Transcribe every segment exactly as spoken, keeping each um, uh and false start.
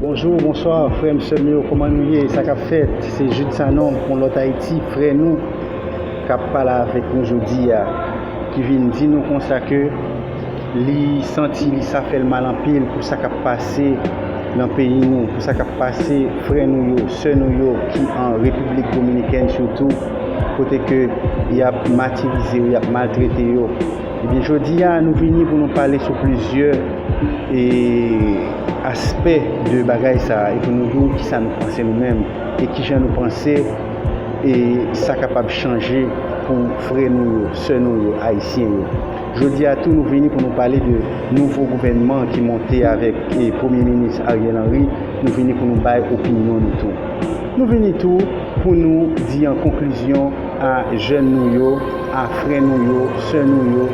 Bonjou, bonswa, frè m, sè m yo, kòman nou ye? Sa k ap fèt? Se Jude Sanon pou Lòt Ayiti, frè nou, k ap pale avèk nou jodi a, ki vin di nou konsa ke li santi li sa fè l mal anpil pou sa k ap pase nan peyi nou, pou sa k ap pase frè nou yo, sè nou yo ki an Repiblik Dominikèn sitou, kote ke y ap matirize yo, y ap maltrete yo. Ebyen, jodi a, nou vini pou nou pale sou plizyè e, aspè de bagay sa a e pou nou di w kisa nou panse nou menm e kijan nou panse e sa kapab chanje pou frè nou yo, sè nou yo, ayisyen yo. Jodi a tou, nou vini pou nou pale de nouvo gouvènman ki monte avèk e, Premye Minis Ariel Henry. Nou vini pou nou bay opinyon nou tou. Nou vini tou pou nou di an konklizyon a jèn nou yo, a frè nou yo, sè nou yo,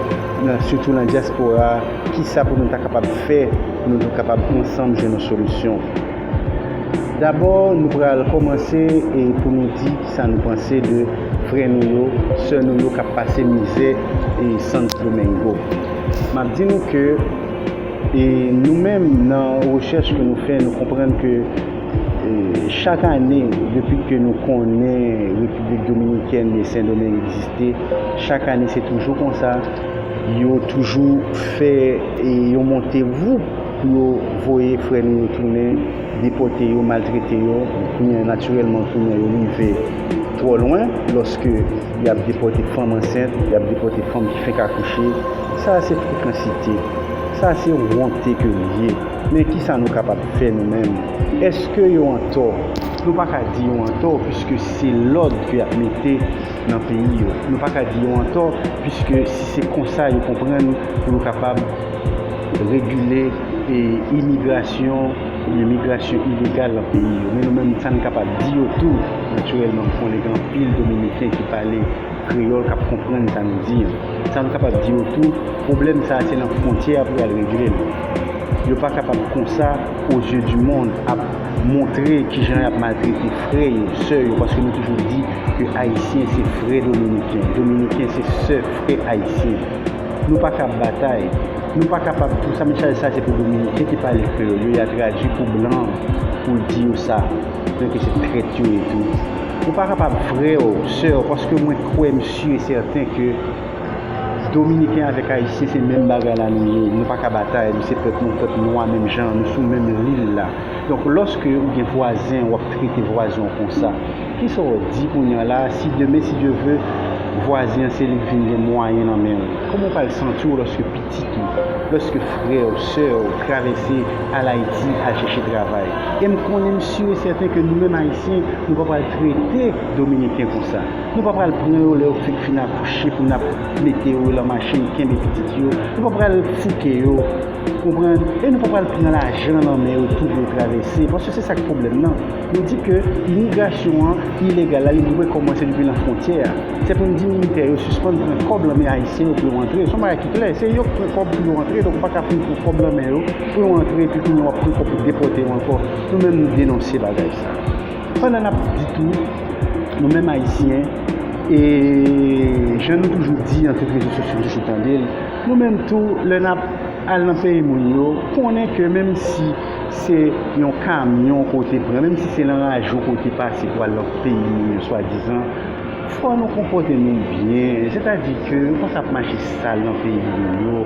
nan, sitou nan dyaspora, kisa pou nou ta kapab fè pou nou ta kapab ansanm jwenn yon solisyon. Dabò, nou pral kòmanse e pou nou di kisa nou panse de frè nou yo, sè nou yo k ap pase mizè e Santo Domingo. M ap di nou ke e nou menm, nan rechèch ke nou fè, nou konprann ke e, chak ane, depi ke nou konnen Repiblik Dominikèn e Sendomeng egziste, chak ane se toujou konsa, yo toujou fè e, yon monte voup pou yo voye frè nou yo tounen, depòte yo, maltrete yo. Kounye a, natirèlman, kounye a yo rive twò lwen, lòske y ap depòte fanm ansent, y ap depòte fanm ki fenk akouche. Sa a se frekansite. Sa a se wonte ke l ye. Men kisa nou kapab fè nou menm? Èske yo antò? Nou pa ka di yo antò, piske se lòd ke y ap mete nan peyi yo. Nou pa ka di yo antò, piske si se konsa yo konprann pou yo kapab regile e, imigrasyon oubyen migrasyon ilegal nan peyi yo. Men nou menm, sa n kapab di yo tou, natirèlman, m konnen gen anpil Dominiken ki pale kreyòl k ap konprann sa n di an. Sa nou kapab di yo tou, pwoblèm sa a se nan fwontyè a pou y al regle l. Yo pa kapab konsa, aux yeux du monde, ap montre kijan y ap maltrete frè yo, sè yo, paske nou toujou di ke Ayisyen se frè Dominiken, Dominiken se sè frè Ayisyen. Nou pa ka batay. Nou pa kapab, pou sa mesaj sa se pou Dominiken ki pale kreyòl yo, y a tradui pou blan an, pou l di yo sa, men ke se trèt yo ye tou. Ou pa kapab frè w, sè w, paske mwen kwè, m si e sèten ke Dominiken avèk Ayisyen se menm bagay la nou ye. Nou pa ka batay, nou se pèp, nou pèp nwa menm jan, nou sou menm lil la. Donk, lòske ou gen vwazen, w ap trete vwazen w konsa, kisa w di kounye a la, si demen, si Dye vle, vwazen an se li k vin gen mwayen nan men w? Kòman w pral santi w lòske pitit ou, lòske frè w, sè w travèse al Ayiti al chèche travay? E m konnen, m si e sèten ke nou menm Ayisyen, nou pa pral trete Dominiken konsa. Nou pa pral pran yo lè yo fenk fin akouche pou n ap mete yo lan machin, kenbe pitit yo. Nou pa pral fouke yo. Konprann? E nou pa pral pran lajan nan men yo tou pou yo travèse, paske se sa k pwoblèm nan. Nou di ke imigrasyon an ilegal la, li dwe kòmanse depi nan fwontyè a. Se pou n di militè yo sispann pran kòb nan men ayisyen yo pou yo antre. Se yon bagay ki klè, se yo k pran kòb pou yo antre, donk ou pa ka fin pran kòb nan men yo pou yo antre, epi kounye a w ap pran kòb pou depòte yo ankò. Nou menm, nou denonse bagay sa. Pandan n ap di tou, nou menm ayisyen, e jan nou toujou di an tout rezo sosyo, nou toujou tande l, nou menm tou, lè n ap al nan peyi moun yo, konnen ke menm si se yon kamyon ke w te pran, menm si se lan raje w ke w te pase pou al nan peyi moun yo, swadizan, fò nou konpòte nou byen. Sètadi ke ou pa ka ap mache sal nan peyi moun yo,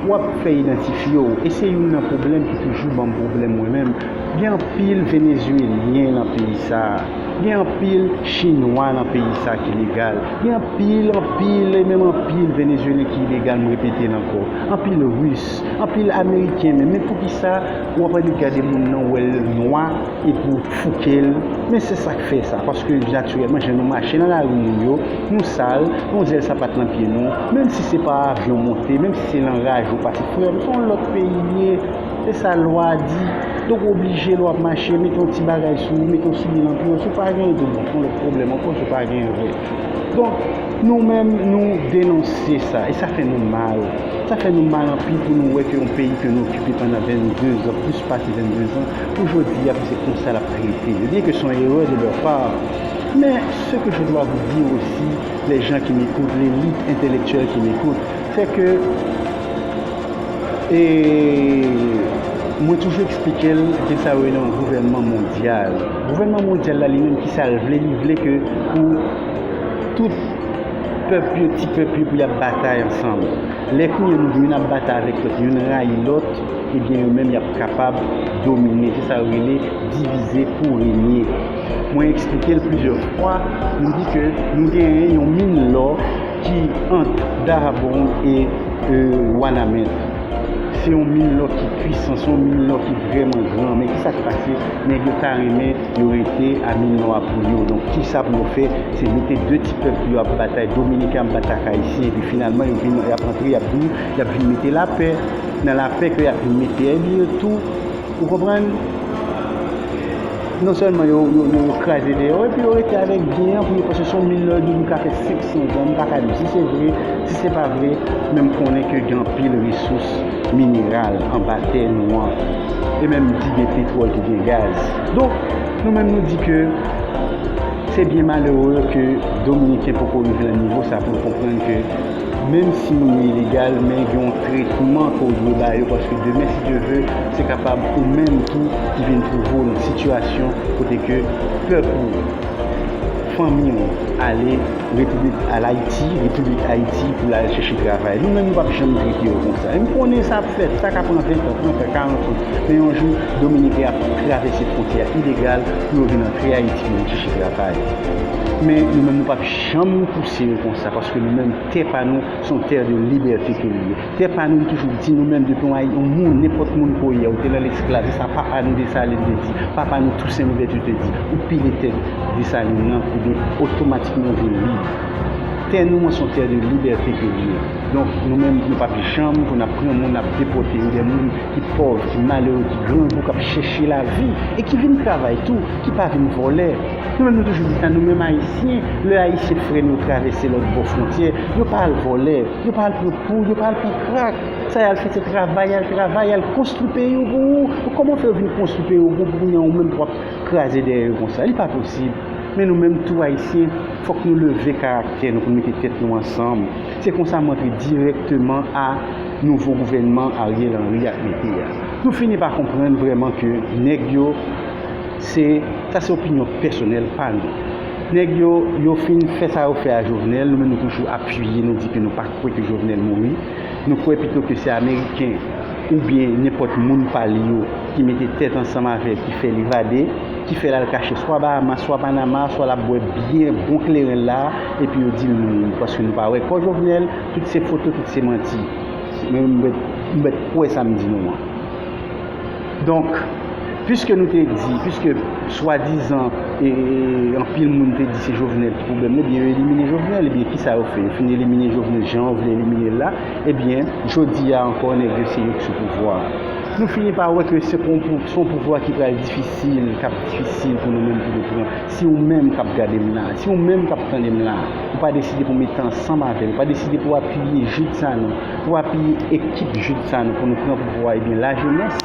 w ap fè idantifye w. E se youn nan pwoblèm ki toujou ban m pwoblèm mwen menm. Gen anpil Venezuelyen nan peyi sa a. Gen anpil Chinwa nan peyi sa a ki legal. Gen anpil, anpil, e menm anpil Venezuelyen ki ilegal, m repete l ankò. Anpil Ris, anpil Ameriken menm. Men poukisa w ap annik gade moun nan, w wè l nwa, epi w fouke l? Men se sa k fè sa. Paske, natirèlman, jan nou mache nan lari moun yo, nou sal, yon zèl sapat nan pye nou. Menm si se pa avyon monte, menm si se lan raje w pase, frè m, se yon lòt peyi l ye. Se sa lwa di. Donk, w oblije, lè w ap mache, mete yon ti bagay sou ou, mete yon soulye nan pye w. Si w pa genyen, donk, bon, se yon lòt pwoblèm ankò, si w pa genyen vre. Donk, nou menm, nou denonse sa, e sa fè nou mal. Sa fè nou mal anpil pou nou wè ke yon peyi ke nou okipe pandan vennde zan, plis pase vennde zan, pou jodi a, pou se konsa l ap trete. Je dis que c'est une erreur de leur part. Mais ce que je dois vous dire aussi, les gens qui m'écoutent, l'élite intellectuelle qui m'écoute, c'est que, e, Mwen toujou eksplike l, ke sa yo rele yon gouvènman mondyal. Gouvènman mondyal la, li menm, kisa l vle? Li vle ke pou tout pèp yo, ti pèp yo, pou y ap batay ansanm. Lè kounye a nou youn ap batay avèk lòt, youn rayi lòt, ebyen, yo menm, y ap kapab domine. Se sa yo rele divize pou renye. Mwen eksplike l plizyè fwa, m di ke nou genyen yon min lò ki ant Dahab e, e, Wanament. Se yon min lò ki pwisan, se yon min lò ki vrèman gran. Men kisa k pase? Nèg yo ta renmen yo rete a min lò a pou yo. Donk, kisa pou yo fè? Se mete de ti pèp yo ap batay, Dominiken ap batay ak Ayisyen, epi finalman, yo vin, y ap antre, y ap vin, y ap vin mete lapè. Nan lapè ke y ap vin mete, ebyen, yo tou, ou konprann? Non sèlman yo, yo, yo, yo kraze dèyè yo, epi yo rete avèk byen an pou yo, paske se yon min lò, yo di nou ka fè senk san zan, m pa ka di si se vre, si se pa vre, men m konnen ke gen anpil resous mineral anba tè nou an, e menm ki gen petwòl, ki gen gaz. Donk, nou menm nou di ke se byen malere ke Dominiken poko rive nan nivo sa pou l konprann ke menm si moun yo ilegal, men gen yon tretman ke w dwe ba yo, paske demen, si Dye vle, se kapab ou menm tou ki vin twouve w nan sitiyasyon kote ke pèp ou, fanmi w ale Repiblik, al Ayiti, Repiblik Ayiti pou l al chèche travay. Nou menm, nou p ap janm trete yo konsa. E m konnen sa ap fèt, sa ka pran ven tan, trant tan, karant tan. Men yon jou, Dominiken ap travèse fwontyè a ilegal pou yo vin antre Ayiti pou vin chèche travay. Men nou menm, nou p ap janm pouse yo konsa, paske nou menm, tè pa nou, se yon tè de libète ke li ye. Tè pa nou, m toujou di, nou menm, depi yon, yon moun, nenpòt moun ke w ye, ou te nan lesklav, se sa papa nou Desalin te di, papa nou Tousen Louvèti te di, ou pile tè Desalin nan, ebyen, otomatikman ou vin lib. Tè nou an, se yon tè de libète ke li ye. Donk, nou menm, nou p ap janm pou n ap pran moun, n ap depòte yo, de moun ki pòv, ki malere, ki grangou, k ap chèche lavi, e ki vin travay tou, ki pa vin vòlè. Nou menm, nou toujou di sa, nou menm Ayisyen, lè Ayisyen frè nou yo travèse lòt bò fwontyè, yo pa al vòlè, yo pa al pran poud, yo pa al pran krak. Sa y al fè, se travay, y al travay, y al konstwi peyi w pou ou. Kòman w fè yo vin konstwi peyi w pou ou, pou kounye a ou menm pou w ap kraze dèyè yo konsa? Li pa posib. Men nou menm tou Ayisyen, fòk nou leve karaktè nou pou nou mete tèt nou ansanm. Se konsa m antre dirèkteman a nouvo gouvènman Ariel Henry ap mete a. Nou fini pa konprann vrèman ke nèg yo, se, sa se opinyon pèsonèl pa nou. Nèg yo, yo fin fè sa yo fè a Jovenel, nou menm nou toujou apiye, nou di ke nou pa kwè ke Jovenel mouri. Nou kwè pito ke se Ameriken oubyen nenpòt moun pa li yo ki mete tèt ansanm avè l, ki fè l evade, ki fè l al kache swa Bahamas, swa Panama, swa l ap bwè byen bon kleren l la, epi yo di l mouri, paske nou pa wè kò Jovenel, tout se foto, tout se manti. Men m mèt, m mèt kwè sa m di nou an. Donk, piske nou te di, piske swadizan, e, e, anpil moun te di se Jovenel ki pwoblèm nan, ebyen, yo elimine Jovenel, ebyen, kisa yo fè? Yo fin elimine Jovenel jan yo vle elimine l la, ebyen, jodi a ankò, nèg yo se yo ki sou pouvwa a. Nou fini pa wè ke se pou, pou, se yon pouvwa ki pral difisil, k ap difisil pou nou menm pou nou pran. Si ou menm k ap gade m la, si ou menm k ap tande m la, ou pa deside pou mete ansanm avè l, ou pa deside pou apiye Jude Sanon, pou apiye ekip Jude Sanon pou nou pran pouvwa a, ebyen, lajenès,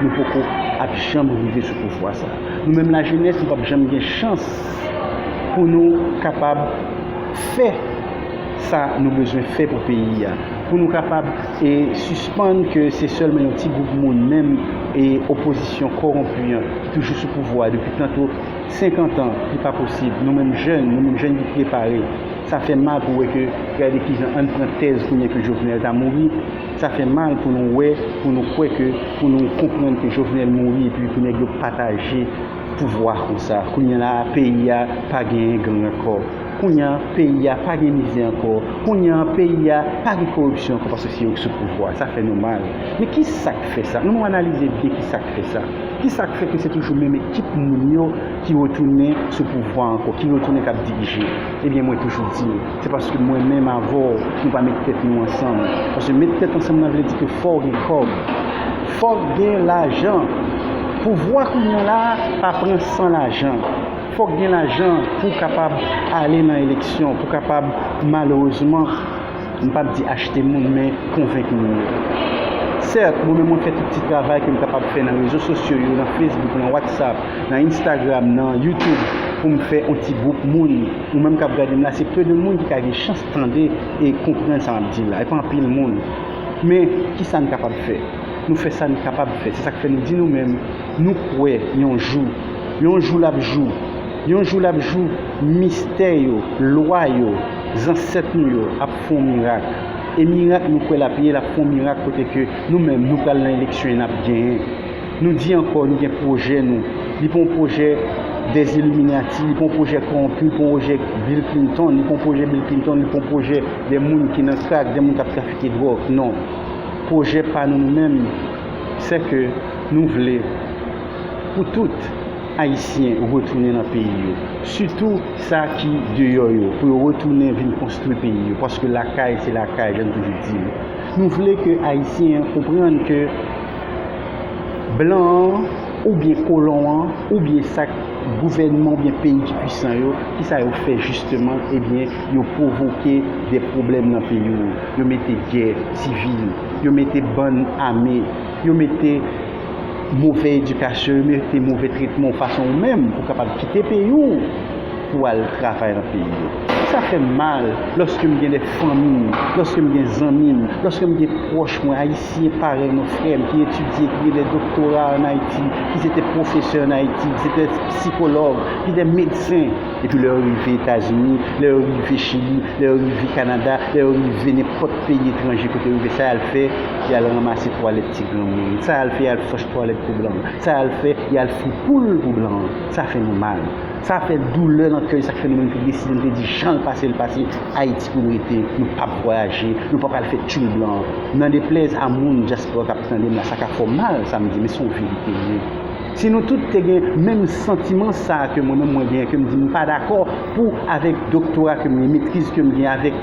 nou poko ap janm rive sou pouvwa sa a. Nou menm lajenès, nou p ap janm gen chans pou nou kapab fè sa nou bezwen fè pou peyi a. Pou nou kapab, e, sispann ke se sèlman yon ti gwoup moun, menm, e, opozisyon kòwonpi an ki toujou sou pouvwa a depi tanto senkant an, li pa posib. Nou menm jèn, nou menm jèn ki prepare, sa fè mal pou wè ke, gade kijan, ann pran tèz kounye a ke Jovenel ta mouri, sa fè mal pou nou wè, pou nou kwè ke, pou nou konprann ke Jovenel mouri epi pou nèg yo pataje pouvwa konsa. Kounye a la, peyi a pa genyen gang ankò. Kounye a, peyi a pa gen mizè ankò. Kounye a, peyi a pa gen koripsyon ankò paske se yo ki sou pouvwa. Sa fè nou mal. Men ki sa k fè sa? Ann nou analize byen ki sa k fè sa. Ki sa k fè ke se toujou menm ekip moun yo ki retounen sou pouvwa ankò, ki retounen k ap dirije? Ebyen, mwen toujou di nou, se paske mwen menm avè w, nou pa met tèt nou ansanm. Paske met tèt ansanm nan vle di ke fò w gen kòb. Fòk gen lajan. Pouvwa kounye a la a pa pran san lajan. Fòk gen lajan pou w kapab ale nan eleksyon, pou w kapab, malerezman, m p ap di achte moun, men konvenk moun yo. Sèt, mwen menm mwen fè tout ti travay ke m kapab fè nan rezo sosyo yo, nan Facebook, nan WhatsApp, nan Instagram, nan YouTube, pou m fè yon ti gwoup moun. Ou menm k ap gade m la, se pe de moun ki ka gen chans tande e konprann sa m ap di la. E pa anpil moun. Men, kisa n kapab fè? Nou fè sa n kapab fè. Se sa k fè nou di nou menm, nou kwè yon jou, yon jou l ap jou, yon jou l ap jou, mistè yo, lwa yo, zansèt nou yo ap fè yon mirak. E mirak nou kwè l ap ye, l ap fè yon mirak kote ke nou menm, nou pral nan eleksyon e n ap genyen. Nou di ankò, nou gen pwojè nou. Li pa yon pwojè des Illuminati, li pa yon pwojè kòwonpi, li pa yon pwojè Bill Clinton, li pa yon pwojè Bill Clinton, li pa yon pwojè de moun ki nan krak, de moun k ap trafike dwòg. Non. Pwojè pa nou, nou menm, se ke nou vle pou tout Ayisyen retounen nan peyi yo. Sitou sa ki deyò yo, pou yo retounen vin konstwi peyi yo. Paske lakay, se lakay, jan n toujou di l. Nou vle ke Ayisyen an konprann ke blan an, oubyen kolon an, oubyen sa k gouvènman oubyen peyi ki pwisan yo, kisa yo fè jisteman? Ebyen, yo pwovoke de pwoblèm nan peyi w. Yo mete gè sivil, yo mete bann ame, yo mete move edikasyon, yo mete move tretman w fason ou menm pou w kapab kite peyi w pou w al travay nan peyi yo. Sa fè m mal lòske m gen de fanmi m, lòske m gen zanmi m, lòske m gen pwòch mwen, Ayisyen parèy nou, frè m, ki etidye, ki gen de doktora ann Ayiti, ki se te pwofesè ann Ayiti, ki se te sikològ, ki te medsen. Epi lè yo rive Etazini, lè yo rive Chili, lè yo rive Kanada, lè yo rive nenpòt peyi etranje kote yo rive, sa y al fè? Y al ranmase twalèt ti granmoun. Sa y al fè? Y al fòch twalèt pou blan. Sa y al fè? Y al fout poul pou blan. Sa fè nou mal. Sa fè doulè nan kè, sa k fè nou menm te deside, nou te di jan l pase, l pase, Ayiti pou nou rete, nou p ap vwayaje, nou pa pral fè tchoul blan. Nan deplèz a moun dyaspora k ap tande m la, sa ka fè w mal, sa m di, men se yon verite l ye. Si nou tout te gen menm santiman sa a ke mwen menm mwen genyen, ke m di m pa dakò pou avèk doktora ke m gen, metriz ke m gen, avèk